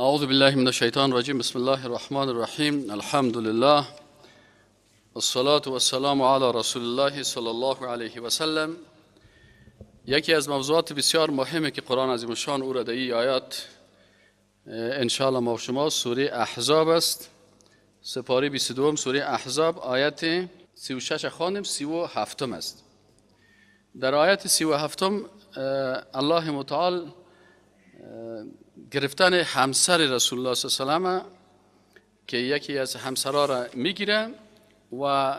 اعوذ بالله من الشیطان الرجیم. بسم الله الرحمن الرحیم. الحمد لله والصلاة والسلام علی رسول الله صلی الله علیه و سلم. یکی از موضوعات بسیار مهمه که قرآن عظیم الشان او را در این آیات انشاءالله ما و شما سوره احزاب است، سپاره 22 سوره احزاب آیت 36 خواندیم، 37 است. در آیت 37 الله متعال گرفتن همسر رسول الله صلی الله علیه و سلم که یکی از همسرها را میگیره و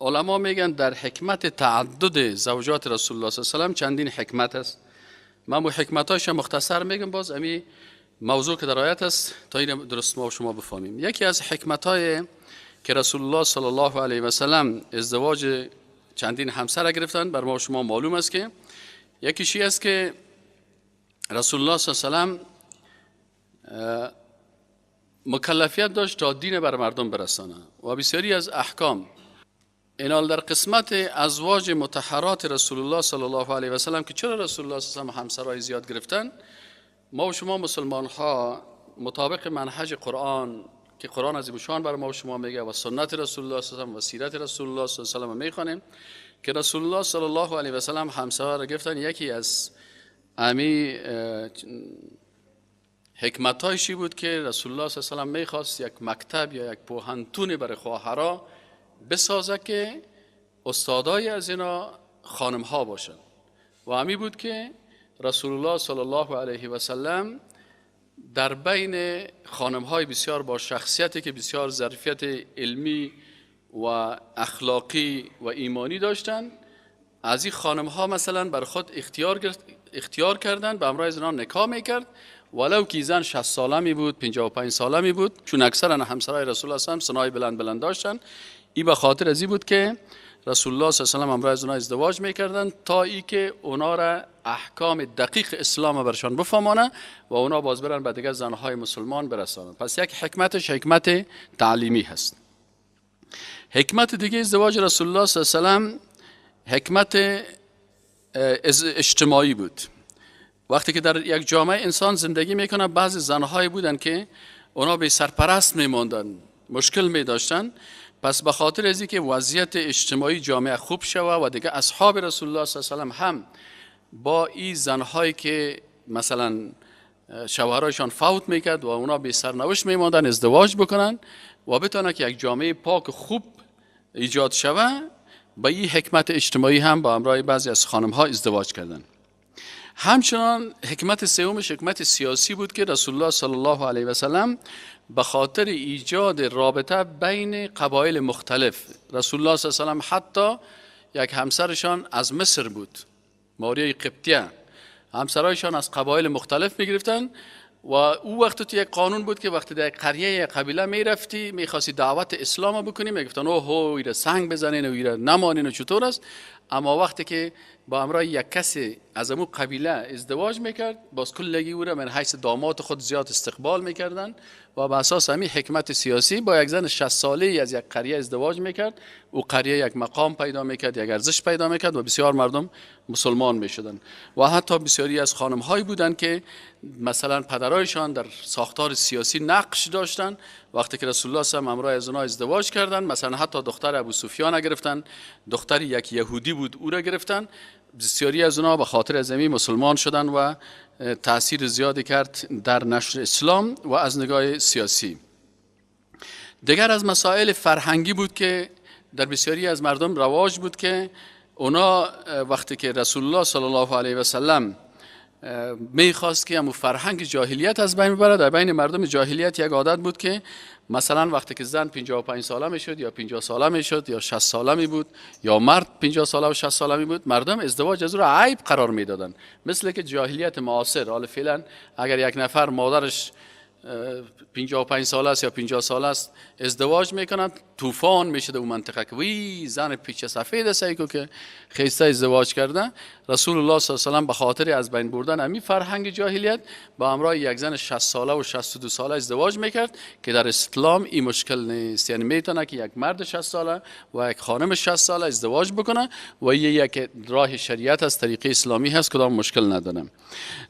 علما میگن در حکمت تعدد زوجات رسول الله صلی الله علیه و سلم چندین حکمت است. من مو حکمتاش مختصر میگم، باز امی موضوع که در آیت است تا این درست ما و شما بفهمیم. یکی از حکمت‌های که رسول الله صلی الله علیه و سلم ازدواج چندین همسر گرفتن بر ما و شما معلوم است که یکیشی است که رسول الله صلی الله علیه و سلم مکلفیت داشت تا دین بر مردم برسانه و بسیاری از احکام اینال در قسمت ازواج مطهرات رسول الله صلی الله علیه و سلم که چرا رسول الله صلی الله علیه و سلم همسرای زیاد گرفتن، ما و شما مسلمان ها مطابق منهج قرآن که قرآن عظیم الشان بر ما و شما میگه و سنت رسول الله صلی الله علیه و سلم و سیرت رسول الله صلی الله علیه و سلم میخوانیم که رسول الله صلی الله علیه و سلم همسرا را گرفتن. یکی از امی حکمتایشی بود که رسول الله صلی الله علیه و سلم میخواست یک مکتب یا یک پوهنتون برای خواهرا بسازه که استادای از اینا خانم ها باشن و همی بود که رسول الله صلی الله علیه و سلم در بین خانم های بسیار با شخصیتی که بسیار ظرفیت علمی و اخلاقی و ایمانی داشتن، از این خانم ها مثلا بر خود اختیار کردن، به همراه زنان نکاح میکرد ولو که زن 60 ساله می بود، 55 ساله می بود، چون اکثرا همسرای رسول الله صلی الله علیه و سنای بلند بلند داشتن. این به خاطر از این بود که رسول الله صلی الله علیه و سلم همراه از اونا ازدواج میکردن تا ای که اونا را احکام دقیق اسلام برشان بفهمانه و اونا باز برن به دیگر زنهای مسلمان برسانند. پس یک حکمتش حکمت تعلیمی هست. حکمت دیگه ازدواج رسول الله صلی الله علیه و سلم حکمت اجتماعی بود. وقتی که در یک جامعه انسان زندگی میکنه، بعضی زنهایی بودن که اونا به سرپرست میموندن، مشکل میداشتن. پس به خاطر از اینکه وضعیت اجتماعی جامعه خوب شوه و دیگه اصحاب رسول الله صلی الله علیه و سلم هم با این زنهایی که مثلا شوهرایشان فوت میکرد و اونا به سرنوشت میماندن ازدواج بکنن و بتونه که یک جامعه پاک خوب ایجاد شوه، با این حکمت اجتماعی هم با همراه بعضی از خانم ها ازدواج کردن. همچنان حکمت سومش حکمت سیاسی بود که رسول الله صلی الله علیه و سلم به خاطر ایجاد رابطه بین قبایل مختلف، رسول الله صلی الله علیه و سلم حتی یک همسرشان از مصر بود، ماریه قبطیه، همسرایشان از قبایل مختلف میگرفتن و او وقت تو یک قانون بود که وقتی در قریه یا قبیله میرفتی میخواستی دعوت اسلام بکنی، میگفتن اوه ایره سنگ بزنین و ایره نمانین و چطور است. اما وقتی که با همراه یک کسی از امو قبیله ازدواج میکرد، باز کلگی او را من حیث داماد خود زیاد استقبال میکردن و به اساس همین حکمت سیاسی با یک زن 60 ساله از یک قریه ازدواج میکرد، او قریه یک مقام پیدا میکرد، یک ارزش پیدا میکرد و بسیار مردم مسلمان میشدن. و حتی بسیاری از خانم هایی بودن که مثلا پدرایشان در ساختار سیاسی نقش داشتن، وقتی که رسول الله صلی الله علیه و همراه از اونها ازدواج کردن، مثلا حتی دختر ابو سفیان گرفتن، دختر یک یهودی بود او را گرفتن، بسیاری از اونها به خاطر از همین مسلمان شدن و تاثیر زیادی کرد در نشر اسلام و از نگاه سیاسی. دیگر از مسائل فرهنگی بود که در بسیاری از مردم رواج بود که اونا وقتی که رسول الله صلی الله علیه و سلم میخواست که همون فرهنگ جاهلیت از بین ببره، در بین مردم جاهلیت یک عادت بود که مثلا وقتی که زن 55 ساله میشد یا 50 ساله میشد یا 60 ساله می بود یا مرد 50 ساله و 60 ساله می بود، مردم ازدواج از او را عیب قرار میدادن. مثل که جاهلیت معاصر، حالا فعلا اگر یک نفر مادرش 55 ساله است یا 50 ساله است ازدواج میکنند، طوفان میشه در اون منطقه که وی زن پیچه سفید است که خیسته ازدواج کرده. رسول الله صلی الله علیه و سلم به خاطر از بین بردن امی فرهنگ جاهلیت با همراه یک زن 60 ساله و 62 ساله ازدواج میکرد که در اسلام این مشکل نیست. یعنی میتونه که یک مرد 60 ساله و یک خانم 60 ساله ازدواج بکنه و یک راه شریعت از طریقه اسلامی هست، کدام مشکل نداره.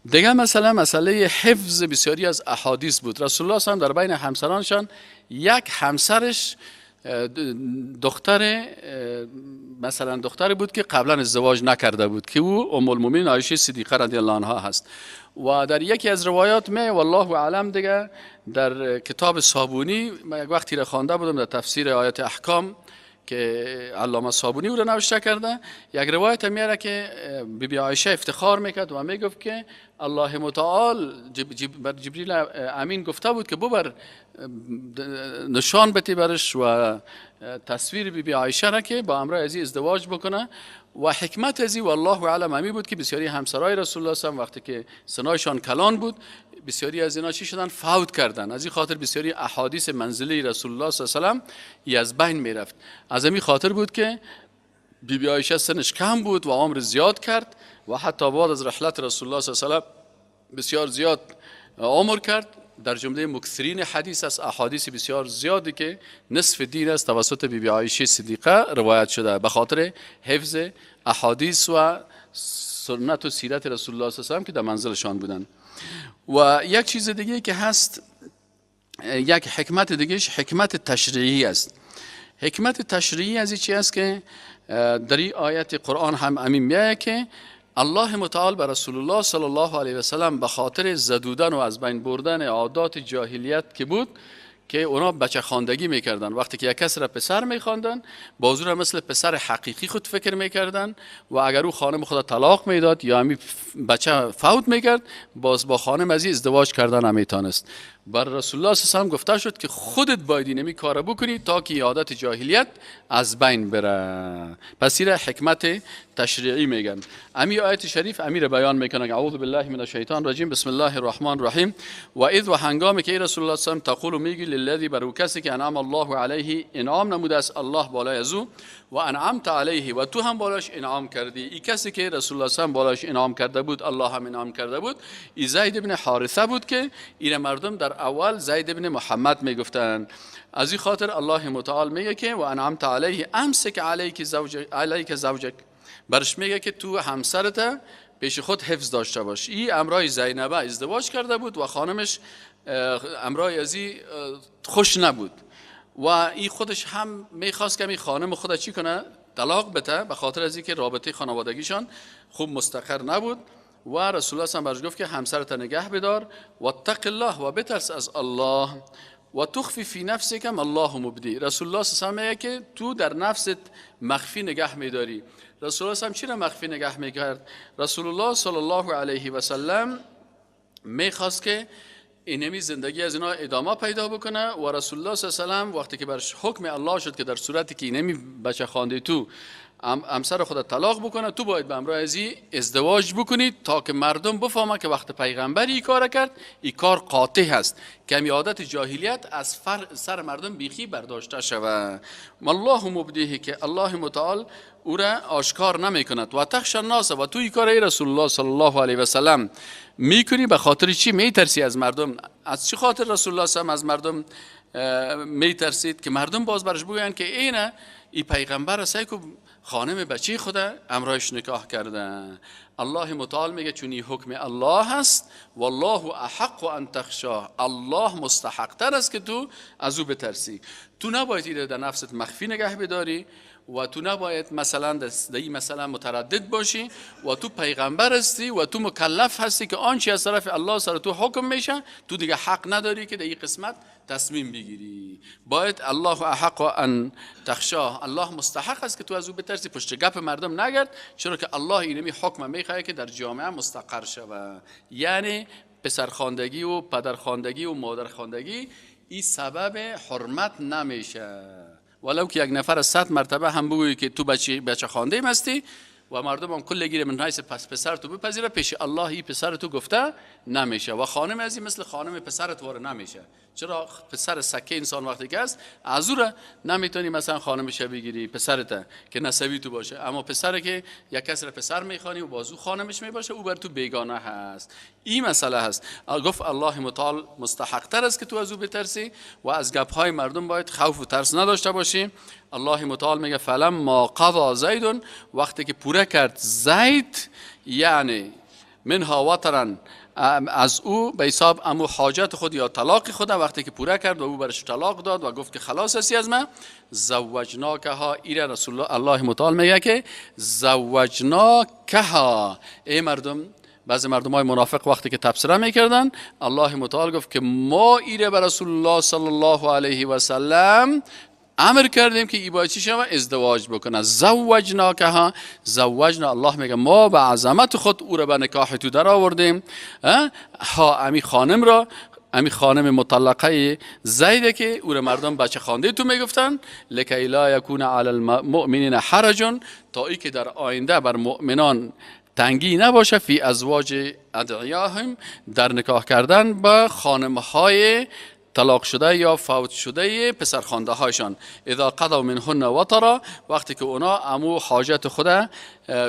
دیگه مسئله حفظ بسیاری از احادیث بود. رسول الله صلی الله علیه و در بین همسرانشان یک همسرش دختر مثلا دختری بود که قبلا ازدواج نکرده بود که او ام المؤمنین عایشه صدیقه رضی الله عنها هست. و در یکی از روایات می والله اعلم دیگه در کتاب صابونی من یک وقتی را خوانده بودم در تفسیر آیات احکام که علامه صابونی او را نوشته کرده، یک روایت میاره که بی بی عایشه افتخار میکرد و میگفت که الله متعال بر جبریل امین گفته بود که ببر نشان بتی برش و تصویر بی بی عایشه را که با امرای ازی ازدواج بکنه. و حکمت ازی والله اعلم امی بود که بسیاری همسرای رسول الله صلی الله علیه و وقتی که سنایشان کلان بود بسیاری از اینا چی شدن؟ فوت کردن. از این خاطر بسیاری احادیث منزلی رسول الله صلی الله علیه و سلم از بین میرفت. از این خاطر بود که بی بی عایشه سنش کم بود و عمر زیاد کرد و حتی بعد از رحلت رسول الله صلی الله علیه و سلم بسیار زیاد عمر کرد. در جمله مکثرین حدیث است، احادیث بسیار زیادی که نصف دین است توسط بی بی عایشه صدیقه روایت شده به خاطر حفظ احادیث و سنت و سیرت رسول الله صلی الله علیه و سلم که در منزلشان بودن. و یک چیز دیگه که هست، یک حکمت دیگهش حکمت تشریعی است. حکمت تشریعی از چی است که در این آیت قرآن هم امین میایه که الله متعال بر رسول الله صلی الله علیه و سلم به خاطر زدودن و از بین بردن عادات جاهلیت که بود که اونا بچه خواندگی میکردن، وقتی که یک کس را پسر میخواندن بازو را مثل پسر حقیقی خود فکر میکردن و اگر او خانم خود طلاق میداد یا همی بچه فوت میکرد باز با خانم از ازدواج کردن نمیتانست. بر رسول الله صلی الله علیه و گفته شد که خودت باید اینمی کار بکنی تا که عادت جاهلیت از بین بره. پس این حکمت تشریعی میگن. امی آیت شریف امیر بیان میکنه. اعوذ بالله من الشیطان الرجیم، بسم الله الرحمن الرحیم. و اذ و هنگامی که رسول الله صلی الله علیه و تقول میگی للذی بر کسی که انعم الله علیه انعام نموده است الله بالای از او و انعمت علیه و تو هم بالاش انعام کردی. ای کسی که رسول الله صلی الله علیه و بالاش انعام کرده بود الله هم انعام کرده بود، ای زید ابن حارثه بود که این مردم در اول زید ابن محمد میگفتن. از این خاطر الله متعال میگه که و انعمت علیه امسک علیک زوجک، علیک زوجک، برش میگه که تو همسرت پیش خود حفظ داشته باش. ای امرای زینبه ازدواج کرده بود و خانمش امرای ازی خوش نبود و ای خودش هم میخواست که می خانم خود چی کنه؟ طلاق بده، به خاطر از اینکه رابطه خانوادگیشان خوب مستقر نبود. و رسول الله صلی الله علیه و برش گفت که همسرت نگه بدار و اتق الله و بترس از الله و تخفی فی نفسک ما الله مبدی. رسول الله صلی الله علیه و میگه که تو در نفست مخفی نگه میداری. رسول الله صلی الله علیه و چی را مخفی نگه میکرد؟ رسول الله صلی الله علیه و سلم میخواست که اینمی زندگی از اینا ادامه پیدا بکنه و رسول الله صلی الله علیه و سلم وقتی که برش حکم الله شد که در صورتی که اینمی بچه خوانده تو همسر خود طلاق بکنه تو باید به همراه ازی ازدواج بکنی تا که مردم بفهمن که وقت پیغمبر این کار کرد این کار قاطع هست که همی عادت جاهلیت از سر مردم بیخی برداشته شود. الله مبدیه که الله متعال او را آشکار نمی کند و تخش الناس و تو این کار ای رسول الله صلی الله علیه و سلم میکنی به خاطر چی؟ میترسی از مردم. از چی خاطر رسول الله صلی الله علیه و از مردم میترسید؟ که مردم باز برش بگویند که اینه ای پیغمبر سیکو خانم بچه خدا امرایش نکاح کرده. الله متعال میگه چون این حکم الله هست والله احق ان تخشاه، الله مستحق تر است که تو از او بترسی. تو نباید ایره در نفست مخفی نگه بداری و تو نباید مثلا در این مثلا متردد باشی و تو پیغمبر هستی و تو مکلف هستی که آنچه از طرف الله سر تو حکم میشه تو دیگه حق نداری که در این قسمت تصمیم بگیری. باید الله احق ان تخشاه، الله مستحق است که تو از او بترسی، پشت گپ مردم نگرد، چرا که الله اینمی حکم میخواد که در جامعه مستقر شود. یعنی پسرخواندگی و پدرخواندگی و مادرخواندگی این سبب حرمت نمیشه. ولو که یک نفر 100 مرتبه هم بگویی که تو بچه خوانده هستی، و مردم هم کل گیره من حیث پس پسر تو بپذیره، پیش الله ای پسر تو گفته نمیشه و خانم ازی مثل خانم پسرت واره نمیشه. چرا؟ پسر سکه انسان وقتی که است از او را نمیتونی مثلا خانمش بگیری پسرت که نسبی تو باشه، اما پسر که یک کس را پسر میخوانی و بازو خانمش میباشه او بر تو بیگانه هست. این مسئله هست. گفت الله متعال مستحق تر است که تو از او بترسی و از گپ های مردم باید خوف و ترس نداشته باشی. الله متعال میگه فلما قضا زید، وقتی که پوره کرد زید، یعنی منها وطرا، از او به حساب امو حاجت خود یا طلاق خود وقتی که پوره کرد و او برش طلاق داد و گفت که خلاص هستی از من، زوجناکها، ایره رسول الله الله متعال میگه که زوجناکها. ای مردم، بعضی مردم های منافق وقتی که تبصره میکردن، الله متعال گفت که ما ایره به رسول الله صلی الله علیه و سلم امر کردیم که ای باید چی شوه؟ ازدواج بکنه. زوجناکها، زوجنا، الله میگه ما به عظمت خود او را به نکاح تو در آوردیم. ها امی خانم را، امی خانم مطلقه زیده که او را مردم بچه خوانده تو میگفتن، لکی لا یکون علی المؤمنین حرج، تا ای که در آینده بر مؤمنان تنگی نباشه، فی ازواج ادعیاهم، در نکاح کردن با خانم های طلاق شده یا فوت شده پسرخوانده هایشان. اذا قضوا منهن وطرا، وقتی که اونا امو حاجت خود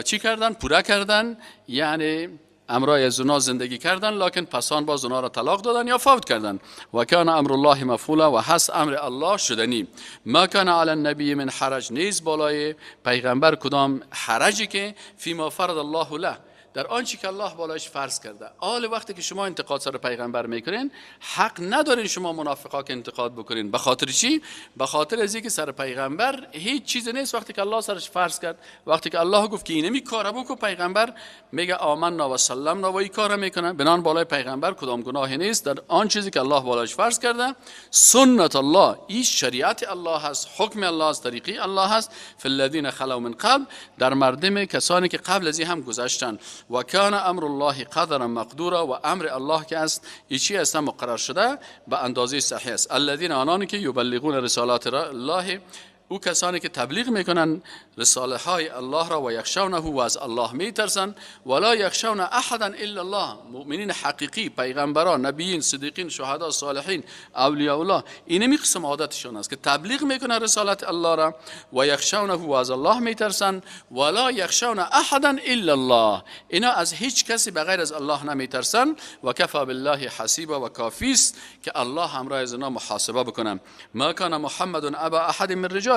چی کردن؟ پوره کردن، یعنی امرای از اونا زندگی کردن، لکن پسان باز اونا را طلاق دادن یا فوت کردن. و کان امر الله مفعولا، و هست امر الله شدنی. ما کان علی النبی من حرج، نیز بالای پیغمبر کدام حرجی که فیما فرض الله له، در آنچه که الله بالایش فرض کرده. آل وقتی که شما انتقاد سر پیغمبر میکنین، حق ندارین شما منافقا که انتقاد بکنین. به خاطر چی؟ به خاطر از اینکه سر پیغمبر هیچ چیز نیست وقتی که الله سرش فرض کرد. وقتی که الله گفت که اینمی کارا بکن، پیغمبر میگه آمنا و سلمنا و این کارا میکنه. بنان بالای پیغمبر کدام گناهی نیست در آن چیزی که الله بالایش فرض کرده. سنت الله، این شریعت الله هست، حکم الله است، طریقی الله هست. فی الذین خلو من قبل، در مردم کسانی که قبل از این هم گذشتن. و کان امر الله قدرا مقدورا، و امر الله که است چی است؟ مقرر شده به اندازه صحیح است. الذین، آنانی که یبلغون رسالات الله، او کسانی که تبلیغ میکنن رساله های الله را، و یخشونه، و از الله میترسن، ولا یخشون احدا الا الله. مؤمنین حقیقی، پیغمبران، نبیین، صدیقین، شهدا، صالحین، اولیاء الله، اینمی قسم عادتشون است که تبلیغ میکنن رسالت الله را، و یخشونه، و از الله میترسن، ولا یخشون احدا الا الله، اینا از هیچ کسی بغیر از الله نمیترسن. و کفا بالله حسیبا، و کافی است که الله همراه از اینا محاسبه بکنه. ما کان محمد ابا احد من رجال،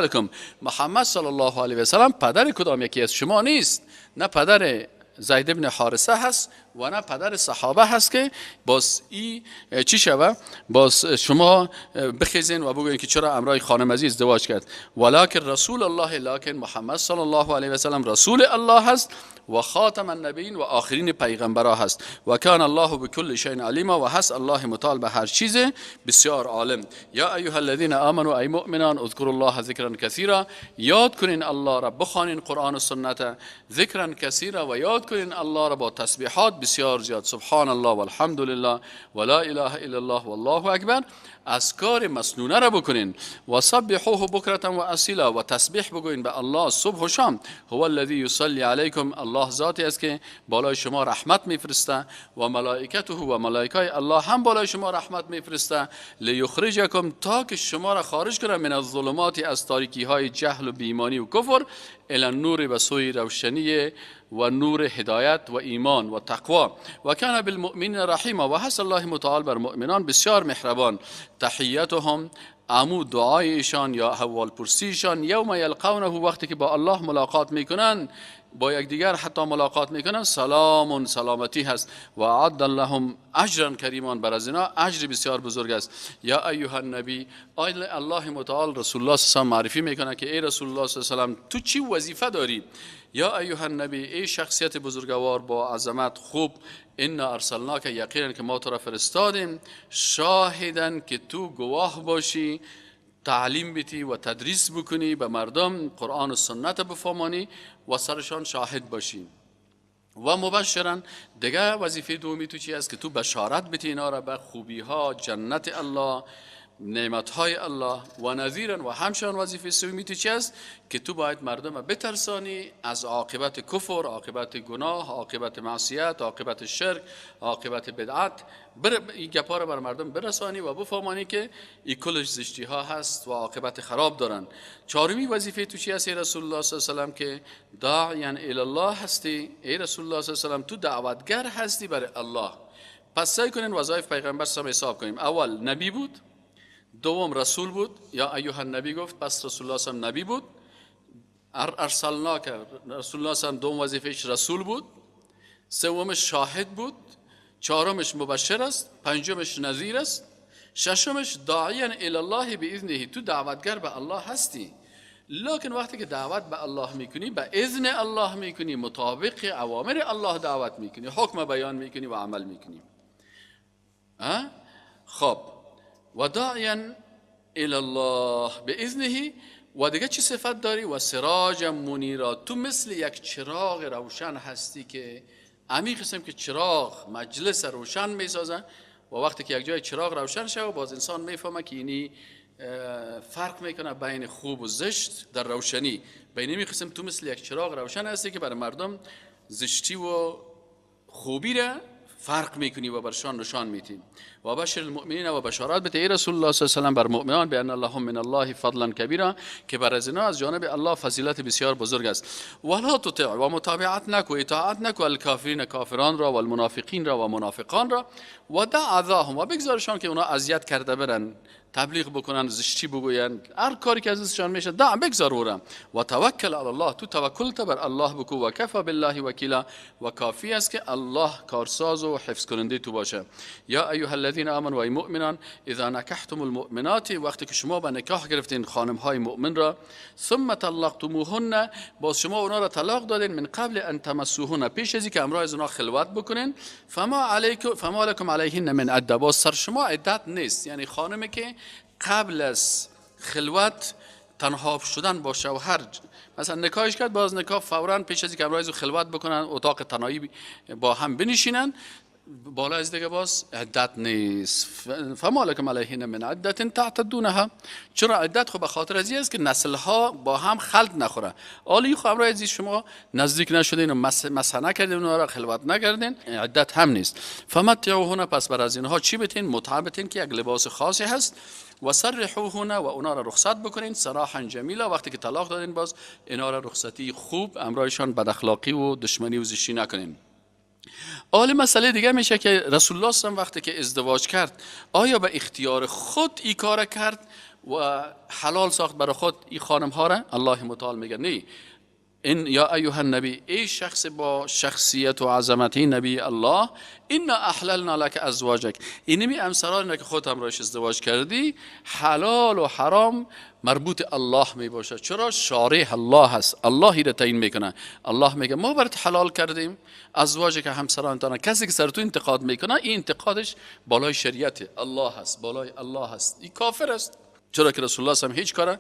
محمد صلی الله علیه و سلم پدر کدام یکی از شما نیست، نه پدر زید بن حارثه هست و نه پدر صحابه هست که باز ای چی شوه، باز شما بخیزین و بگوین که چرا امرای خانم عزیز ازدواج کرد. ولکن رسول الله، لکن محمد صلی الله علیه و سلم رسول الله هست و خاتم النبیین و آخرین پیغمبرا هست. و کان الله بكل شیء علیما، و هست الله متعال به هر چیز بسیار عالم. یا ایها الذین آمنوا، ای مؤمنان، اذکروا الله ذکرا کثیرا، یاد کنین الله را، بخوانین قرآن و سنت، ذکرا کثیرا، و یاد کنین الله را با تسبیحات بسیار زیاد، سبحان الله والحمد لله ولا اله الا الله والله اکبر. اذکار مسنونه را بکنین. و سبحوه بکرة و اصیلا، و تسبیح بگوین به الله صبح و شام. هو الذی یصلی علیکم، الله ذاتی است که بالای شما رحمت میفرسته، و ملائکته، و ملائکه الله هم بالای شما رحمت میفرسته، لیخرجکم، تا که شما را خارج کنه، من الظلمات، از تاریکی های جهل و بیمانی و کفر، الی النور، به سوی روشنی و نور هدایت و ایمان و تقوا. و کان بالمؤمنین رحیما، و هست الله متعال بر مؤمنان بسیار مهربان. تحیتهم، امو دعای ایشان یا احوال پرسیشان، یوم یلقونه، وقتی که با الله ملاقات میکنن، با یکدیگر حتی ملاقات میکنن، سلام، سلامتی هست. و اعد لهم اجرا کریما، بر از اینا اجر بسیار بزرگ است. یا ایها النبی، الله متعال رسول الله صلی الله علیه و معرفی میکنه که ای رسول الله صلی الله علیه و سلم، تو چی وظیفه داری؟ یا ایها النبی، ای شخصیت بزرگوار با عظمت خوب، انا ارسلناک، یقینا که ما تو را فرستادیم، شاهدن، که تو گواه باشی، تعلیم بیتی و تدریس بکنی به مردم، قرآن و سنت بفهمانی و سرشان شاهد باشی. و مبشرا، دیگه وظیفه دومی تو چی است؟ که تو بشارت بیتی اینا را به خوبی ها، جنت الله، نعمتهای الله. و نذیرا، و همچنان وظیفه سومی تو چی است؟ که تو باید مردم بترسانی از عاقبت کفر، عاقبت گناه، عاقبت معصیت، عاقبت شرک، عاقبت بدعت. این گپا رو بر مردم برسانی و بفهمانی که این کلش زشتی ها هست و عاقبت خراب دارن. چهارمی وظیفه تو چی است ای رسول الله صلی الله علیه و سلم؟ که داعیا الی الله هستی ای رسول الله صلی الله علیه و سلم، تو دعوتگر هستی برای الله. پس سعی کنین وظایف پیغمبر صلی الله علیه و حساب کنیم. اول نبی بود، دوم رسول بود، یا ایها النبی گفت، پس رسول الله صلی الله علیه و نبی بود. ارسلناک، رسول الله صلی الله علیه و دوم وظیفهش رسول بود، سومش شاهد بود، چهارمش مبشر است، پنجمش نذیر است، ششمش داعیا الی الله باذنه، تو دعوتگر به الله هستی. لکن وقتی که دعوت به الله میکنی، به اذن الله میکنی، مطابق اوامر الله دعوت میکنی، حکم بیان میکنی و عمل میکنی. خب و داعیا الی الله باذنه. و دیگه چی صفت داری؟ و سراج منیرا، تو مثل یک چراغ روشن هستی که عمیق قسم که چراغ مجلس روشن میسازن و وقتی که یک جای چراغ روشن شود باز انسان میفهمه که اینی فرق میکنه بین خوب و زشت در روشنی. بین این قسم تو مثل یک چراغ روشن هستی که برای مردم زشتی و خوبی را فرق میکنی و برشان نشان میتیم. و بشر المؤمنین، و بشارت بده ای رسول الله صلی الله علیه و سلم بر مؤمنان بان لهم من الله فضلا کبیرا، که بر از اینا از جانب الله فضیلت بسیار بزرگ است. ولا تطع، و متابعت نکو، اطاعت نکو الکافرین، کافران را، و المنافقین را، و منافقان را. و دع اذاهم، و بگذارشان که اونا اذیت کرده برن، تبلیغ بکنن، زشتی بگوین، هر کاری که از دستشان میشه دع بگذار اورا. و توکل علی الله، تو توکل بر الله بکو. و کفا بالله وکیلا، و کافی است که الله کارساز و حفظ کننده تو باشه. یا ایها الذین آمنوا، ای مؤمنان، اذا نکحتم المؤمنات، وقتی که شما به نکاح گرفتین خانم های مؤمن را، ثم طلقتموهن، باز شما اونا را طلاق دادین، من قبل ان تمسوهن، پیش از اینکه همراه از اونا خلوت بکنین، فما علیکم فما لکم علیهن من عده، باز سر شما عدت نیست. یعنی خانمی که قبل از خلوت تنها شدن با شوهر مثلا نکاحش کرد، باز نکاح فوراً پیش از اینکه همراه از خلوت بکنن، اتاق تنهایی با هم بنشینن، بالا از دیگه باز عدت نیست. فما لکم علیهن من عدت تعتدونها. چرا عدت؟ خب به خاطر از این است که نسل ها با هم خلط نخوره. آلی خب همراه از شما نزدیک نشدین و مسح نکردین، اونها را خلوت نکردین، عدت هم نیست. فمتعوهن، پس بر از اینها چی بتین؟ متعه بتین که یک لباس خاصی هست. و سرحوهن، و اونا را رخصت بکنین، سراحا جمیلا، وقتی که طلاق دادین باز اینا را رخصتی خوب، همراهشان بد اخلاقی و دشمنی و زشتی نکنین. آل مسئله دیگه میشه که رسول الله صلی الله علیه و وقتی که ازدواج کرد، آیا به اختیار خود ای کار کرد و حلال ساخت برای خود ای خانم ها را؟ الله متعال میگه نه. این یا ایها النبی، ای شخص با شخصیت و عظمت نبی الله، انا احللنا لك ازواجک، اینمی امسران که خود همراهش ازدواج کردی حلال و حرام مربوط الله می باشد. چرا؟ شارع الله هست، الله را تعیین میکنه. الله میگه ما برات حلال کردیم ازواج که همسرانتان. کسی که سر تو انتقاد میکنه، این انتقادش بالای شریعت الله هست، بالای الله هست، این کافر است. چرا که رسول الله صلی الله علیه و هیچ کاره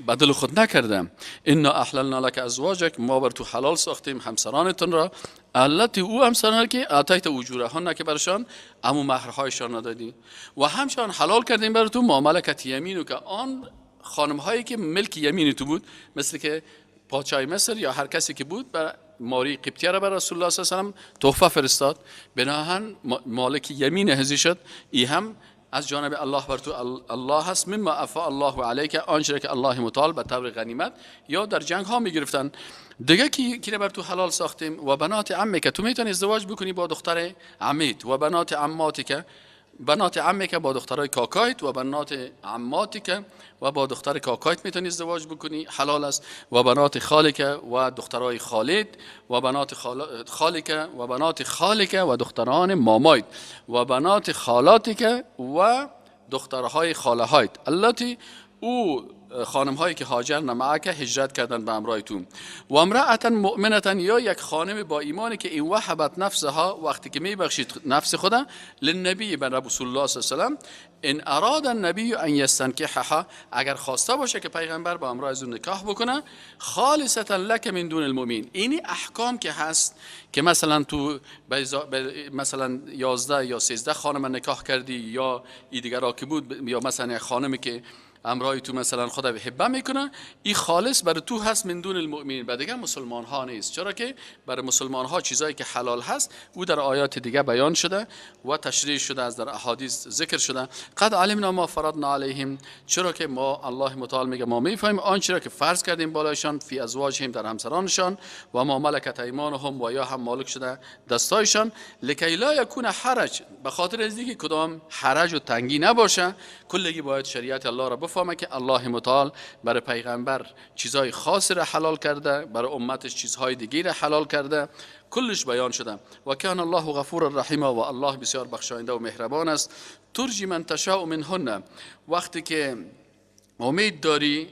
بدل خود نکردم. انا احللنا لك ازواجک، ما بر تو حلال ساختیم همسرانتون را، التي او همسران که اتیت اجورهن، که برشان امو مهرهایشان ندادی، و همچنان حلال کردیم بر تو ما ملکت یمینو، که آن خانم هایی که ملک یمین تو بود، مثل که پادشاه مصر یا هر کسی که بود بر ماری قبطیه را بر رسول الله صلی الله علیه و سلم تحفه فرستاد، بناهن مالک یمین هزی شد. ای هم از جانب الله بر تو الله هست. مما افا الله علیک، آنچه که الله متعال به طور غنیمت یا در جنگ ها میگرفتن. دیگه کی بر تو حلال ساختیم؟ و بنات عمک، تو میتونی ازدواج بکنی با دختر عمیت، و بنات عماتک، بنات عمک با دخترای کاکایت، و بنات عماتک و با دختر کاکایت میتونی ازدواج بکنی، حلال است. و بنات خالک و دخترای خالد، و بنات خالک و بنات خالک و دختران مامایت، و بنات خالاتک و دخترهای خاله هایت، التي او خانم هایی که هاجرن معک هجرت کردن به همراه تو، و امرأة مؤمنة یا یک خانم با ایمانی که این وهبت نفسها وقتی که میبخشید نفس خدا للنبی بر رسول الله صلی الله علیه و سلم ان اراد النبی ان یستنکحها اگر خواسته باشه که پیغمبر با همراه از اون نکاح بکنه، خالصتا لک من دون المؤمنین. اینی احکام که هست که مثلا تو مثلا 11 یا 13 خانم نکاح کردی یا ای دیگر که بود، یا مثلا یک خانمی که امرای تو مثلا خدا به هبه میکنه، این خالص برای تو هست من دون المؤمنین، و دیگه مسلمان ها نیست. چرا که برای مسلمان ها چیزایی که حلال هست او در آیات دیگه بیان شده و تشریح شده، از در احادیث ذکر شده. قد علمنا ما فرضنا علیهم، چرا که ما الله متعال میگه ما میفهمیم آنچه را که فرض کردیم بالایشان، فی ازواجهم در همسرانشان، و ما ملکت ایمانهم و یا هم مالک شده دستایشان، لکی لا یکون حرج، به خاطر از اینکه کدام حرج و تنگی نباشه. کلگی باید شریعت الله را بفهمه که الله متعال برای پیغمبر چیزهای خاصی را حلال کرده، برای امتش چیزهای دیگه را حلال کرده، کلش بیان شده. و کان الله غفور الرحیم، و الله بسیار بخشاینده و مهربان است. ترجی من تشاء منهن، وقتی که امید داری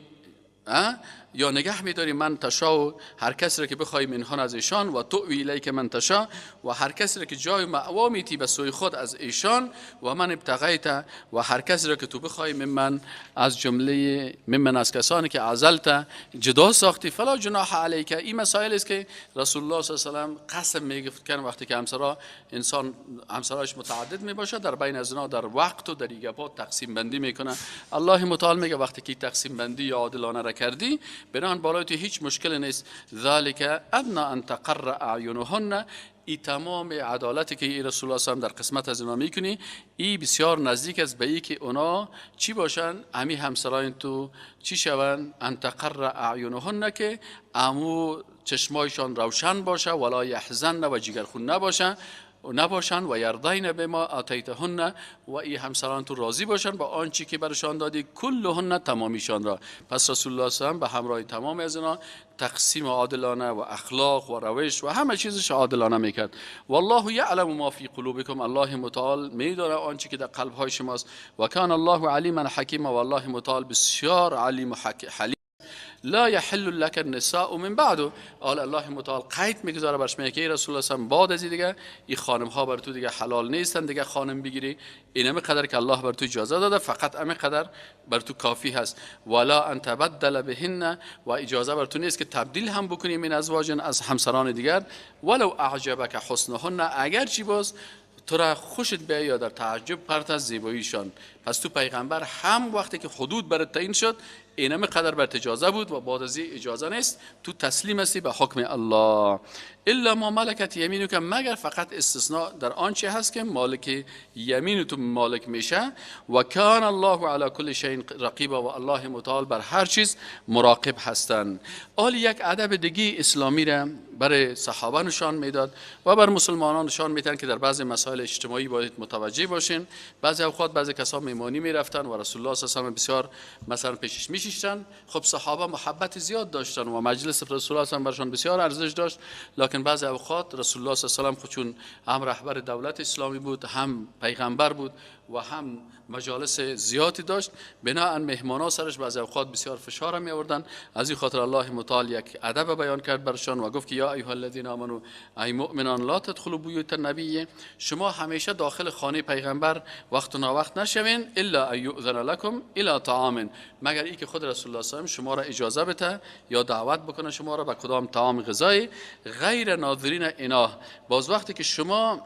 یا نگه می‌داری من تشاء هر کسی را که بخوای منهن از ایشان، و تؤوی الیک من تشاء و هر کسی را که جای مأوا میتی به سوی خود از ایشان، و من ابتغیت و هر کسی را که تو بخوای ممن از جمله ممن از کسانی که عزلت جدا ساختی، فلا جناح علیک. این مسائل است که رسول الله صلی الله علیه و سلم قسم میگفت کن وقتی که همسرا انسان همسرایش متعدد میباشه، در بین از اینا در وقت و در گپا تقسیم بندی میکنه. الله متعال میگه وقتی که تقسیم بندی یا عادلانه را کردی، بناهن بالای تو هیچ مشکل نیست. ذالک ادنا ان تقر اعینهن، ای تمام عدالتی که ای رسول الله صلی در قسمت از اینا میکنی، ای بسیار نزدیک است به ای که اونا چی باشن، امی همسرای تو چی شون، ان تقر اعینهن که امو چشمایشان روشن باشه، ولا یحزن و جگرخون نباشه نباشن، و یرضین بما آتیتهن و ای همسران تو راضی باشن با آنچه که برشان دادی، کلهن تمامیشان را. پس رسول الله صلی الله علیه و به همراه تمام از اینا تقسیم عادلانه و اخلاق و روش و همه چیزش عادلانه میکرد. والله یعلم ما فی قلوبکم، الله متعال میداره آنچه که در قلب های شماست. و کان الله علیما حکیما، و الله متعال بسیار علیم و حلیم. لا یحل لك النساء من بعد، آل الله متعال قید میگذاره برش، میگه که رسول الله صلی بعد از دیگه این خانم ها بر تو دیگه حلال نیستن، دیگه خانم بگیری، اینمی قدر که الله بر تو اجازه داده فقط امی قدر بر تو کافی هست. ولا ان تبدل بهن، و اجازه بر تو نیست که تبدیل هم بکنی من ازواج از همسران دیگر، ولو اعجبک حسنهن، اگر چی باز تو را خوشت بیاید یا در تعجب پرت از زیباییشان. پس تو پیغمبر هم وقتی که حدود برات تعیین شد اینم قدر برات اجازه بود و بعد از اجازه نیست، تو تسلیم هستی به حکم الله. الا ما ملکت یمینک، مگر فقط استثناء در آنچه هست که مالک یمین تو مالک میشه. و کان الله علی کل شیء رقیبا، و الله متعال بر هر چیز مراقب هستند. آل یک ادب دیگه اسلامی را برای صحابه نشان میداد و بر مسلمانان نشان میدن که در بعضی مسائل اجتماعی باید متوجه باشین. بعضی اوقات بعضی کسا میمانی میرفتن و رسول الله صلی الله علیه و بسیار مثلا پیشش میشیشتن. خب صحابه محبت زیاد داشتن و مجلس رسول الله صلی الله علیه و برشان بسیار ارزش داشت، لکن بعضی اوقات رسول الله صلی الله علیه و خود چون هم رهبر دولت اسلامی بود، هم پیغمبر بود و هم مجالس زیادی داشت، بناءً مهمانا سرش بعضی اوقات بسیار فشار می آوردن. از این خاطر الله متعال یک ادب بیان کرد برشان و گفت که یا ایها الذین آمنو، ای مؤمنان، لا تدخلوا بیوت النبی، شما همیشه داخل خانه پیغمبر وقت و ناوقت نشوین، الا ان یؤذن لکم الی طعام، مگر ای که خود رسول الله صلی الله علیه و شما را اجازه بده یا دعوت بکنه شما را به کدام طعام غذایی، غیر ناظرین اناه. باز وقتی که شما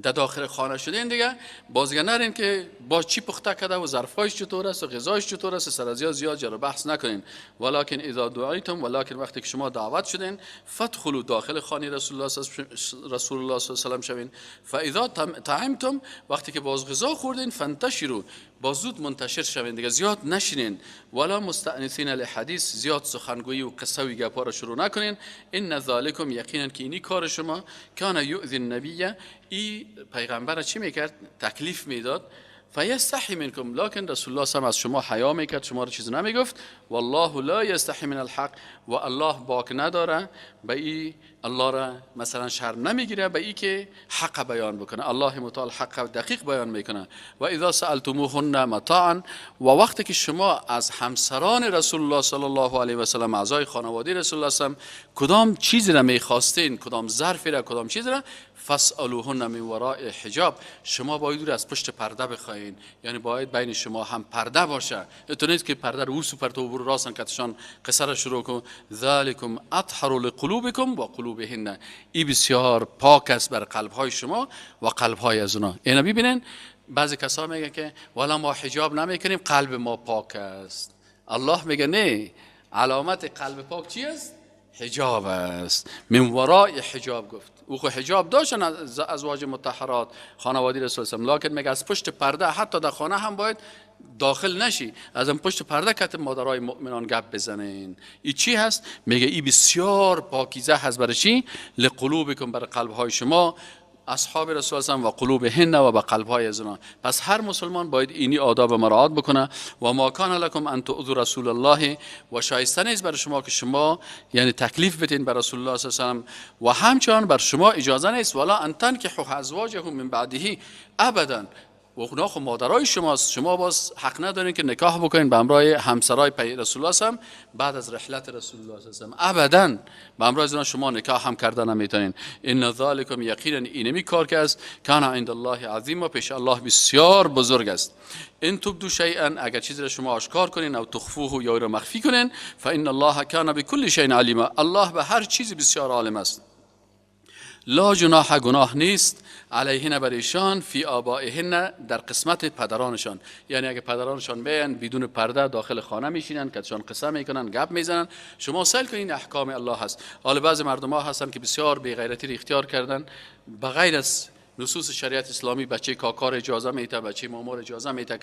در داخل خانه شدین دیگه بازگه نرین که با چی پخته کرده و ظرفایش چطور است و غذایش چطور است، سر از زیاد جر بحث نکنین. ولکن اذا دعیتم، ولکن وقتی که شما دعوت شدین، فادخلوا داخل خانه رسول الله صلی الله علیه و سلم شوین. فاذا طعمتم، وقتی که باز غذا خوردین، فانتشروا، باز زود منتشر شوین دیگه، زیاد نشینین. ولا مستأنسین لحدیث، زیاد سخنگویی و قصه و گپا را شروع نکنین. ان ذلکم، یقینا که اینی کار شما، کان یؤذی النبی، ای پیغمبر چی میکرد؟ تکلیف میداد فیستحی منکم، لکن رسول الله صلی از شما حیا میکرد، شما رو چیز نمیگفت. والله لا یستحی من الحق، و الله باک نداره به ای، الله را مثلا شرم نمیگیره به ای که حق بیان بکنه. الله متعال حق دقیق بیان میکنه. و اذا سالتموهن متاعا، و وقتی که شما از همسران رسول الله صلی الله علیه و سلم، اعضای خانواده رسول الله صلی کدام چیزی را میخواستین، کدام ظرفی را، کدام چیزی را، فاسالوهن من وراء حجاب، شما باید از پشت پرده بخواین، یعنی باید بین شما هم پرده باشه. تو نیست که پرده رو اوسو پرده و برو راستن کتشان قصه را شروع کن. ذالکم اطهر لقلوبکم و قلوبهن، ای بسیار پاک است بر قلب های شما و قلب های از اونا. اینا ببینن بعضی کسا میگن که والا ما حجاب نمیکنیم قلب ما پاک است. الله میگه نه، علامت قلب پاک چی است؟ حجاب است. من وراء حجاب گفت. او خو حجاب داشتن از ازواج مطهرات خانواده رسول الله، لکن میگه از پشت پرده حتی در خانه هم باید داخل نشی، از این پشت پرده کت مادرای مؤمنان گپ بزنین. ای چی هست؟ میگه ای بسیار پاکیزه هست برای چی؟ لقلوبکم، برای قلب های شما اصحاب رسول الله و قلوبهن و به قلب های از اونا. پس هر مسلمان باید اینی آداب مراعات بکنه. و ما کان لکم ان تؤذوا رسول الله، و شایسته نیست بر شما که شما یعنی تکلیف بدین بر رسول الله صلی الله علیه و سلم، و همچنان بر شما اجازه نیست ولا ان تنکحوا ازواجه من بعده ابدا. و اونا خب مادرای شماست، شما باز حق ندارین که نکاح بکنین به همراه همسرای پی رسول الله صلی بعد از رحلت رسول الله صلی الله علیه و ابدا به همراه از شما نکاح هم کرده نمیتونین. ان ذالکم یقینا اینمی کار که است کان عند الله عظیم، و پیش الله بسیار بزرگ است. ان تبدوا شیئا، اگر چیزی را شما آشکار کنین او تخفوه یا را مخفی کنین، فان الله کان بكل شیء علیما، الله به هر چیزی بسیار عالم است. لا جناح، گناه نیست علیهن بر ایشان، فی آبائهن در قسمت پدرانشان، یعنی اگه پدرانشان بیان بدون پرده داخل خانه میشینن، کتشان قصه میکنن، گپ میزنن، شما سیل کنین احکام الله هست. حالا بعضی مردم ها هستن که بسیار بی غیرتی را اختیار کردن، بغیر از نصوص شریعت اسلامی بچه کاکار اجازه میده، بچه مامور اجازه میده،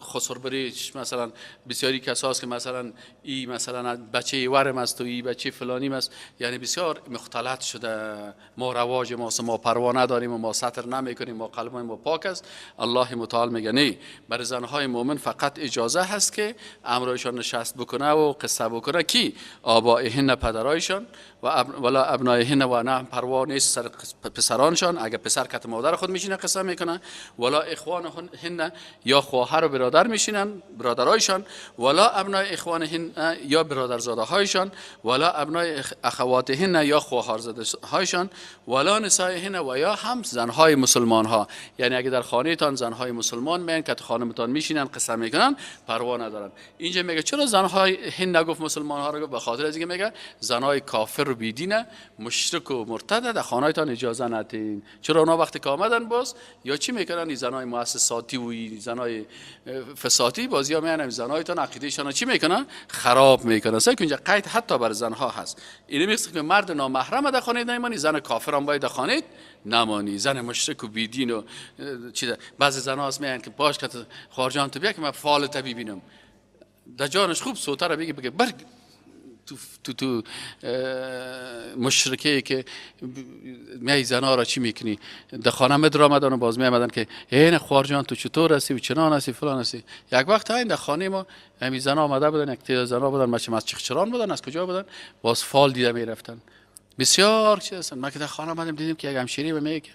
خسربریش مثلا بسیاری کساست که مثلا ای مثلا بچه ورم است و ای بچه فلانی است، یعنی بسیار مختلط شده. ما رواج ماست، ما پروا نداریم و ما ستر نمیکنیم، ما قلب ما پاک است. الله متعال میگه نه، برای زنهای مؤمن فقط اجازه هست که امرایشان نشست بکنه و قصه بکنه کی آبائهن پدرایشان و ولا ابنائهن، و نه پروا نیست سر پسرانشان، اگر پسر کت مادر خود میشینه قصه میکنه، ولا اخوانهن یا خواهر و برادر میشینن برادرایشان، ولا ابنای اخوانهن یا برادرزاده هایشان، ولا ابنای اخواتهن یا خواهرزاده هایشان، ولا نسائهن و یا هم زنهای مسلمان ها، یعنی اگه در خانه تان زنهای مسلمان میان کت خانمتان میشینن قصه میکنن پروا ندارن. اینجا میگه چرا زنهای هند نگفت مسلمان ها رو؟ به خاطر از اینکه میگه زنهای کافر و بیدینه، مشرک و مرتد در خانه‌تان اجازه ندین. چرا اونا وقتی که آمدن باز یا چی میکنن؟ این زنای مؤسساتی و این زنای فسادی باز یا میان زنایتان عقیدهشان چی میکنن؟ خراب میکنن. سعی اینجا قید حتی بر زنها هست. اینو میگه که مرد نامحرم در خانه نمانی، زن کافر هم باید در خانه نمانی، زن مشرک و بیدین و چیز. بعضی زنها هست میان که باش که خواهر جان تو بیا که من فال تا ببینم، در جانش خوب سوته را بگه بگه بر تو تو تو مشرکه که می زنا را چی میکنی؟ در خانه مدر آمدن و باز می آمدن که این خوار جان تو چطور هستی و چنان هستی فلان هستی. یک وقت این در خانه ما همی زنا آمده بودن، یک تعداد زنا بودن، مچم از چخچران بودن، از کجا بودن، باز فال دیده می رفتن. بسیار چیز هستن. ما که در خانه آمدیم دیدیم که یک همشیری به میگه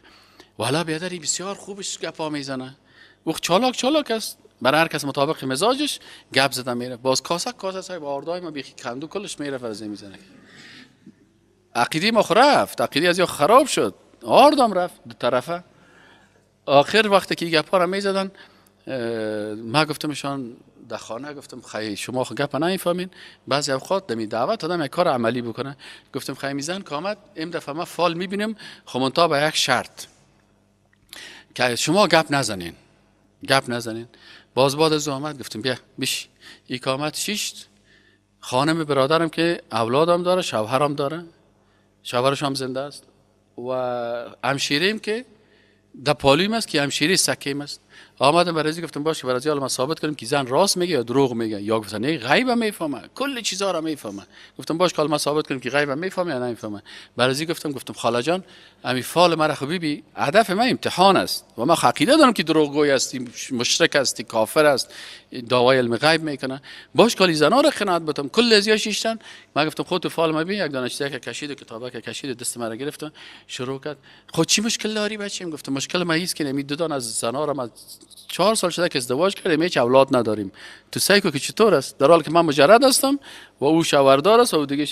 والا بیادری بسیار خوبش گپا میزنه، او چالاک چالاک است، برای هر کس مطابق مزاجش گپ زدن میره. باز کاسه کاسه صاحب آردای ما بیخی کندو کلش میره فرزه میزنه. عقیده ما رفت، عقیده از یا خراب شد، آردام رفت دو طرفه. آخر وقتی که گپا را میزدن ما گفتمشان در خانه، گفتم خیلی شما خو گپ نمیفهمین، بعضی اوقات دمی دعوت آدم یک کار عملی بکنه. گفتم خیلی میزن که آمد این دفعه ما فال میبینیم، خب منتها به یک شرط که شما گپ نزنین، گپ نزنین. باز بعد از آمد گفتم بیا بش. ای که آمد شیشت خانم برادرم که اولادم داره، شوهرم داره، شوهرش هم زنده است، و همشیریم که در پالویم است که همشیری سکیم است. آمدم برای گفتم باشه برای حالا ما ثابت کنیم که زن راست میگه یا دروغ میگه، یا گفتن نه غیب میفهمه، کل چیزا رو میفهمه. گفتم باش که ما ثابت کنیم که غیب میفهمه یا نمیفهمه. برای گفتم خاله جان امی فال مرا خو ببین، هدف من امتحان است و من عقیده دارم که دروغگوی هستی، مشرک هستی، کافر است، دعوای علم غیب میکنه. باش کالی زنا رو قناعت بتم کل ازیا شیشتن. من گفتم خود تو فال ما ببین، یک دانه چیزی که کشید و کتابه که کشید دست مرا گرفت شروع کرد. خود چی مشکل داری بچیم؟ گفتم مشکل من است که نمی دو دانه از زنا رو 4 سال شده که ازدواج کردیم، هیچ اولاد نداریم. تو سعی کو که چطور است، در حالی که من مجرد هستم و او شوهردار است و او دیگه.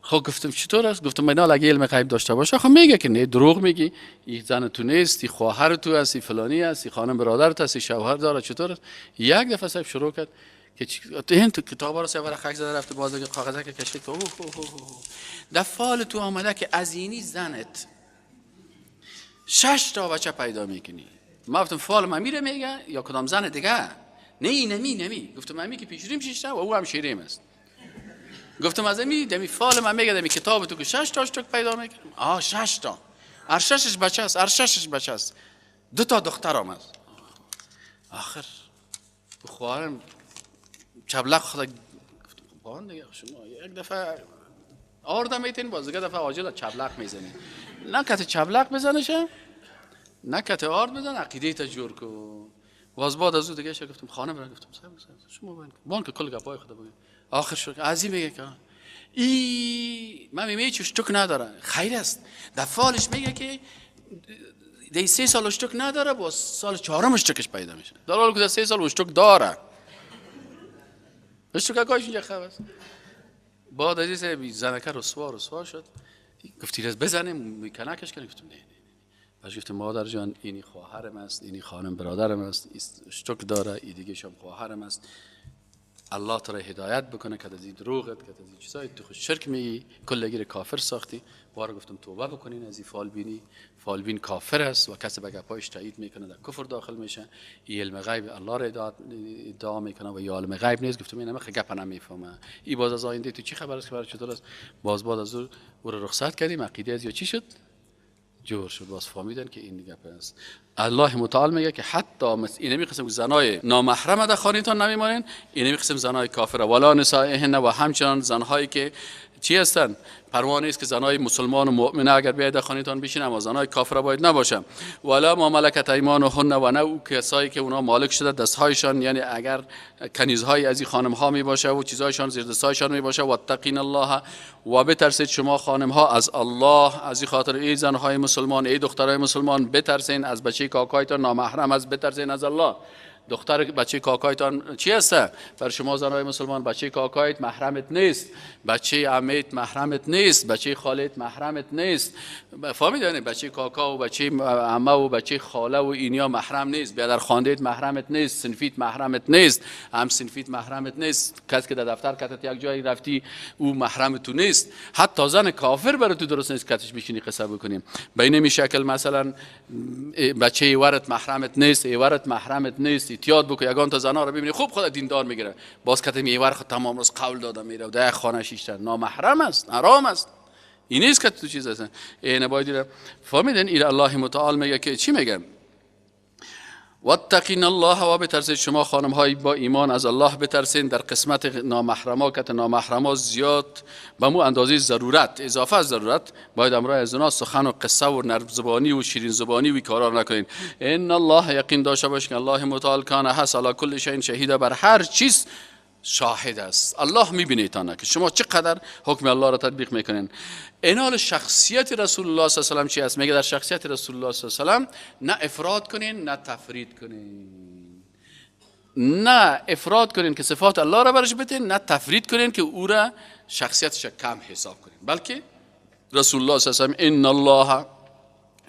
خب گفتم چطور است؟ گفتم من اگه علم غیب داشته باشه خب میگه که نه دروغ میگی، این زن تو نیست، این خواهر تو است، این فلانی است، این خانم برادرت است، این شوهر داره، چطور است؟ یک دفعه صاحب شروع کرد که این تو کتابا رو سه ورق زده رفت باز کاغذ که کشید که اوه اوه اوه در فال تو آمده که از اینی زنت 6 تا بچه پیدا میکنی. ما گفتم فال من میره میگه یا کدام زن دیگه؟ نه نمی نمی. گفتم امی که پیشریم 6 تا و او هم شیریم است. گفتم از امی دمی فال من میگه دمی کتاب تو که 6 تا اشتک پیدا میکنم. آه 6 تا، هر 6 بچه است، هر 6 بچه است، 2 تا دختر هم است. آخر خواهرم چبلق خدا گفتم بان دیگه شما یک دفعه آرده میتین باز دیگه دفعه عاجل چبلق میزنی، نه کت چبلق بزنشه نه کت آرد بزن، عقیده تا جور کو. باز بعد از او دیگه شو گفتم خانم را گفتم صاحب شما بان که کل گپای خدا بگید. آخر شد از میگه که ای من میگم هیچ اشتک نداره، خیر است. در فالش میگه که در 3 سال اشتک نداره، با سال 4 اشتکش پیدا میشه، در حالی که در 3 سال اشتک داره. اشتک کاش اینجا خب است. بعد از این زنکه رسوا شد. گفتی رز بزنیم میکنکش کنیم. گفتم نه نه نه. باش گفتم مادر جان اینی خواهرم است، اینی خانم برادرم است، اشتک داره، این دیگه شم خواهرم است. الله تو را هدایت بکنه که از این دروغت، که از این چیزای تو خود شرک میگی، کلگیر کافر ساختی. بار گفتم توبه بکنین از این فالبینی، فالبین کافر است و کسی به گپایش تایید میکنه در کفر داخل میشه. این علم غیب الله را ادعا میکنه و یا علم غیب نیست. گفتم این همه گپ نمیفهمه، این باز از آینده تو چی خبر است که برای چطور است. باز بعد از او رو رخصت کردیم، عقیده از یا چی شد جور شد، باز فهمیدن که این گپ است. الله متعال میگه که حتی اینمی قسم زنای نامحرم در خانه‌تان نمیمانین، اینمی قسم زنای کافر ولا نسائهن، و همچنان زنهایی که چی هستن، پروا نیست که زنای مسلمان و مؤمنه اگر بیاید در خانه‌تان بشینن، اما زنای کافر باید نباشن. ولا ما ملکت ایمانهن، و نه او کسایی که اونا مالک شده دستهایشان، یعنی اگر کنیزهای از این خانم ها می باشه و چیزهایشان زیر دستهایشان می باشه. واتقین الله، و بترسید شما خانم ها از الله. از این خاطر ای زنهای مسلمان، ای دخترای مسلمان، بترسین از بچه کاکایتان نامحرم از، بترسین از الله. دختر بچه کاکایتان چی هست؟ بر شما زنای مسلمان بچه کاکایت محرمت نیست، بچه عمت محرمت نیست، بچه خالت محرمت نیست. فهمیدید؟ یعنی بچه کاکا و بچه عمه و بچه خاله و اینیا محرم نیست، بیادر خوانده‌ت محرمت نیست، صنفیت محرمت نیست، هم صنفیت محرمت نیست، کسی که در دفتر کتت یک جایی رفتی او محرم تو نیست. حتی زن کافر برای تو درست نیست کتش بشینی قصه بکنیم. به این شکل مثلا بچه ایورت محرمت نیست، ایورت محرمت نیست. یاد بکن یگان تا زنا رو ببینی خوب خدا دیندار میگیره، باز کتم ایور خود تمام روز قول داده میره و در خانه شیشتر نامحرم است، حرام است. این نیست که تو چیز هست. این باید فهمیدن. این الله متعال میگه که چی میگه؟ واتقین الله، و بترسید شما خانم های با ایمان از الله بترسین. در قسمت نامحرما که نامحرما زیاد به مو اندازه ضرورت، اضافه از ضرورت، باید امرای از اونا سخن و قصه و نرم زبانی و شیرین زبانی و کارا نکنین. ان الله، یقین داشته باشین الله متعال کان هست علی کل شیء شهید، بر هر چیز شاهد است. الله میبینه تانه که شما چقدر حکم الله را تطبیق میکنین. اینال شخصیت رسول الله صلی الله علیه و سلم چی است؟ میگه در شخصیت رسول الله صلی الله علیه و سلم نه افراد کنین نه تفرید کنین. نه افراد کنین که صفات الله را برش بدین، نه تفرید کنین که او را شخصیتش کم حساب کنین، بلکه رسول الله صلی الله علیه و سلم ان الله،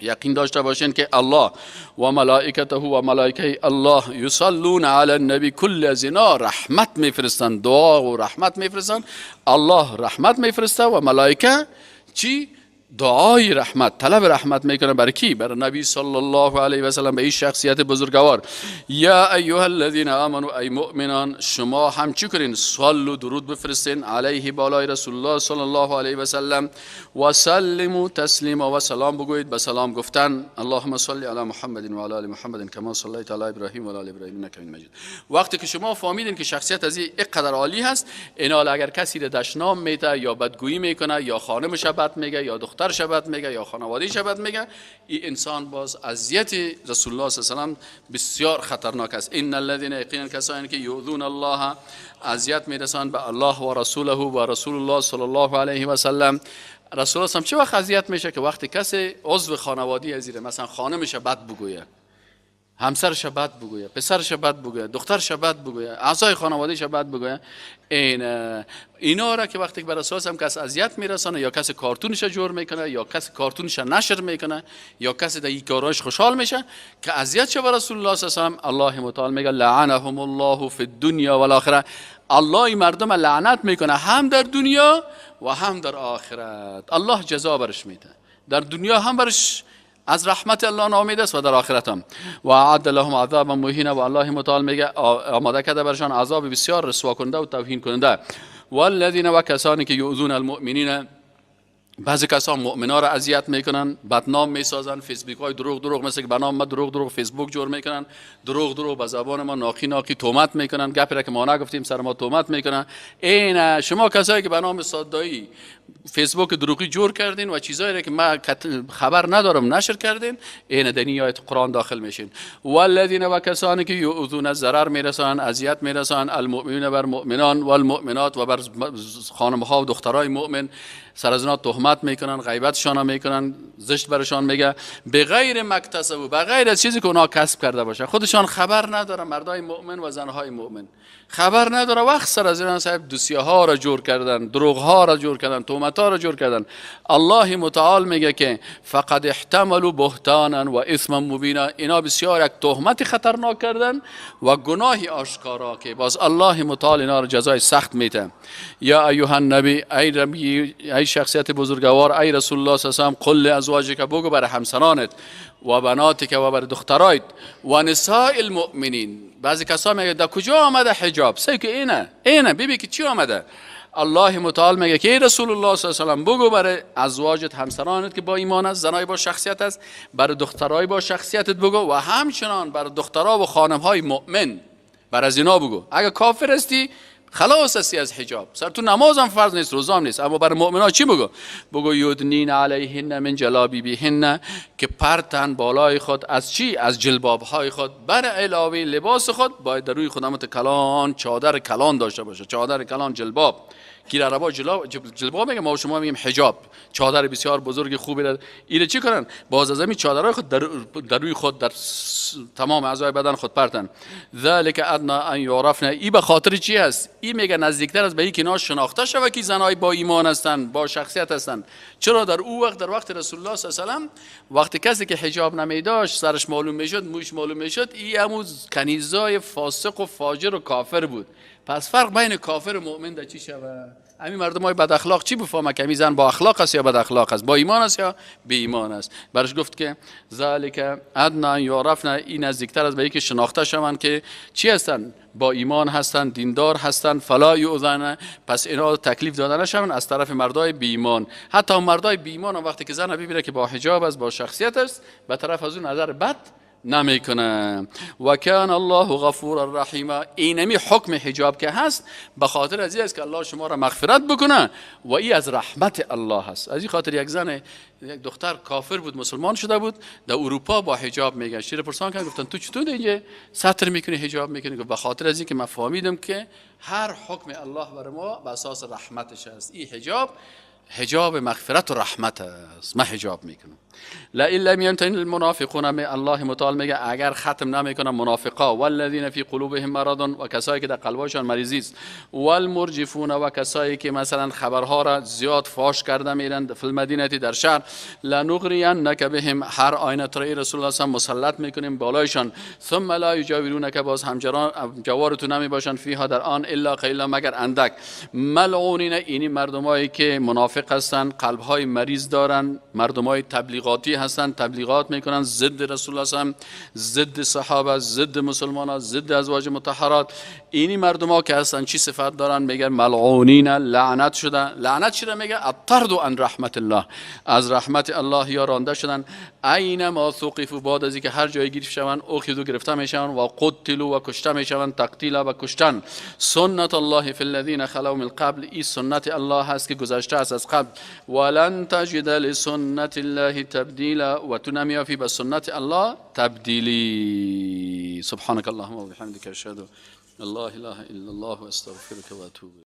یقین داشته باشین که الله و ملائکته و ملائکه الله یصلون علی النبی، کل از اینا رحمت میفرستن، دعا و رحمت میفرستن. الله رحمت میفرسته و ملائکه چی؟ دعای رحمت، طلب رحمت میکنه برای کی؟ برای نبی صلی الله علیه و سلم، به این شخصیت بزرگوار. یا ایها الذین آمنوا، ای مؤمنان، شما هم چی کنین؟ صلوا، درود بفرستین، علیه، بالای رسول الله صلی الله علیه و سلم، و سلموا تسلیما، و سلام بگویید به سلام گفتن. اللهم صل علی محمد و علی آل محمد کما صلیت علی ابراهیم و علی آل ابراهیم انک حمید مجید. وقتی که شما فهمیدین که شخصیت از این قدر عالی هست، اینا اگر کسی را دشنام میده یا بدگویی میکنه یا خانمش بد میگه یا دختر شبت میگه یا خانواده شبت میگه، این انسان باز اذیت رسول الله صلی الله علیه و سلم بسیار خطرناک است. ان الذين یقینا کسانی که یؤذون الله، اذیت میرسان به الله و رسوله و رسول الله صلی الله علیه و سلم. رسول الله چه وقت اذیت میشه؟ که وقتی کسی عضو خانوادی ازیره، مثلا خانمش بد بگویه، همسرش بد بگویه، پسرش بد بگویه، دخترش بد بگویه، اعضای خانواده‌اش بد بگویه، اینا را که وقتی بر اساس هم کس اذیت میرسانه یا کس کارتونش جور میکنه یا کس کارتونش نشر میکنه یا کسی در این کاراش خوشحال میشه که اذیت شه بر رسول الله صلی الله علیه و سلم، الله متعال میگه لعنهم الله فی الدنیا والآخره. الله این مردم لعنت میکنه هم در دنیا و هم در آخرت. الله جزا برش میده، در دنیا هم برش از رحمت الله ناامید است و در آخرت هم. و اعد لهم عذابا مهینا، و الله متعال میگه آماده کرده برشان عذاب بسیار رسوا کننده و توهین کننده. والذین، و کسانی که یؤذون المؤمنین، بعضی کسان مؤمنا را اذیت میکنن، بدنام میسازن، فیسبوک های دروغ دروغ، مثل که به نام ما دروغ دروغ فیسبوک جور میکنن، دروغ دروغ به زبان ما ناقی ناقی تهمت میکنن، گپی را که ما نگفتیم سر ما تهمت میکنن. این شما کسایی که به نام سادایی فیسبوک دروغی جور کردین و چیزایی را که ما خبر ندارم نشر کردین، این در این آیت قرآن داخل میشین. والذین، و کسانی که یؤذون، ضرر میرسانن، اذیت میرسانن، المؤمنین، بر مؤمنان، والمؤمنات، و بر خانم ها و دخترای مؤمن، سر از اینا تهمت میکنن، غیبتشان میکنن، زشت برشان میگه، بغیر ما اکتسبوا، بغیر از چیزی که اونا کسب کرده باشه، خودشان خبر ندارن. مردای مؤمن و زنهای مؤمن خبر نداره، وقت سر از اینا صاحب دوسیه ها را جور کردن، دروغ ها را جور کردن، تهمت ها را جور کردن. الله متعال میگه که فقد احتملوا بهتانا و اثما مبینا، اینا بسیار یک تهمت خطرناک کردن و گناهی آشکارا که باز الله متعال اینا را جزای سخت میده. یا ایها النبی، ای نبی، ای شخصیت بزرگوار، ای رسول الله صلی الله علیه و سلم، قل لازواجک، بگو بر همسرانت، و بناتک، و بر دخترایت، و نساء المؤمنین. بعضی کسا میگه در کجا آمده حجاب؟ سی که اینه ببین که چی آمده. الله متعال میگه که ای رسول الله صلی الله علیه و سلم، بگو برای ازواجت، همسرانت که با ایمان است، زنای با شخصیت است، برای دخترای با شخصیتت بگو، و همچنان برای دخترها و خانمهای مؤمن، بر از اینا بگو. اگه کافر هستی خلاص هستی از حجاب، سر تو نماز هم فرض نیست، روزه هم نیست، اما برای مؤمنا چی بگو؟ بگو یدنین علیهن من جلابیبهن، که پرتن بالای خود از چی؟ از جلباب های خود، بر علاوه لباس خود باید در روی خدمت کلان چادر کلان داشته باشه، چادر کلان، جلباب. گیر عربا جلباب میگه، ما شما میگیم حجاب، چادر بسیار بزرگ خوبی را ایره چی کنن؟ باز از همین چادرهای خود در روی خود در تمام اعضای بدن خود پرتن. ذلک ادنا ان یعرفن، ای به خاطر چی هست؟ ای میگه نزدیکتر از به این که اینا شناخته شوه که زنای با ایمان هستن، با شخصیت هستن. چرا در او وقت، در وقت رسول الله صلی الله علیه و سلم، وقتی کسی که حجاب نمیداشت سرش معلوم میشد، موش معلوم میشد، ای همو کنیزای فاسق و فاجر و کافر بود. پس فرق بین کافر و مؤمن در چی شوه؟ همین مردم های بد اخلاق چی بفهمه که همین زن با اخلاق است یا بد اخلاق است، با ایمان است یا بی ایمان است؟ برش گفت که ذالک ادنا یعرفن، این نزدیکتر از به اینکه شناخته شوند که چی هستن، با ایمان هستن، دیندار هستن. فلا یؤذن، پس اینا تکلیف داده نشوند از طرف مردای بی ایمان. حتی مردای بی ایمان هم وقتی که زن ببینه که با حجاب است، با شخصیت است، به طرف از اون نظر بد نمیکنه. و کان الله غفورا رحیما، اینمی حکم حجاب که هست به خاطر از این است که الله شما را مغفرت بکنه و ای از رحمت الله هست. از این خاطر یک زن، یک دختر کافر بود، مسلمان شده بود، در اروپا با حجاب میگشت. شیر پرسان کردن، گفتن تو چطور اینجا ستر میکنی، حجاب میکنی؟ گفت به خاطر از این که من فهمیدم که هر حکم الله بر ما به اساس رحمتش است. این حجاب حجاب مغفرت و رحمت است، من حجاب میکنم. لئن لم ینتهی المنافقون، الله متعال میگه اگر ختم نمیکنه منافقا، والذین فی قلوبهم مرض، و کسایی که در قلبشان مریضی است، والمرجفون، و کسایی که مثلا خبرها را زیاد فاش کرده میرند، فی المدینه، در شهر، لنغرینک بهم، هر آینه تر رسول الله صلی مسلط میکنیم بالایشان، ثم لا یجاورونک، باز همجوار جوار تو نمیباشند، فیها، در آن، الا قلیلا، مگر اندک. ملعونین، اینی مردمایی که منافق منافق هستند، قلب های مریض دارن، مردم های تبلیغاتی هستند، تبلیغات میکنن ضد رسول الله صلی، ضد صحابه، ضد مسلمان ها، ضد ازواج مطهرات. اینی مردم ها که هستن چی صفت دارن؟ میگن ملعونین، لعنت شده. لعنت شده میگه الطرد عن رحمت الله، از رحمت الله یا رانده شدن. اینما ثقفوا، بعد از اینکه هر جای گرفت شوند، اخذوا گرفته میشوند، و قتلوا و کشته میشوند، تقتیلا و کشتن. سنت الله فی الذین خلو من قبل، این سنت الله هست که گذشته است از قبل. ولن تجد لسنت الله تبدیلا، و تو نمیافی به سنت الله تبدیلی. سبحانك اللهم و بحمدک، اشهد ان لا اله الا الله و استغفرک و اتوب.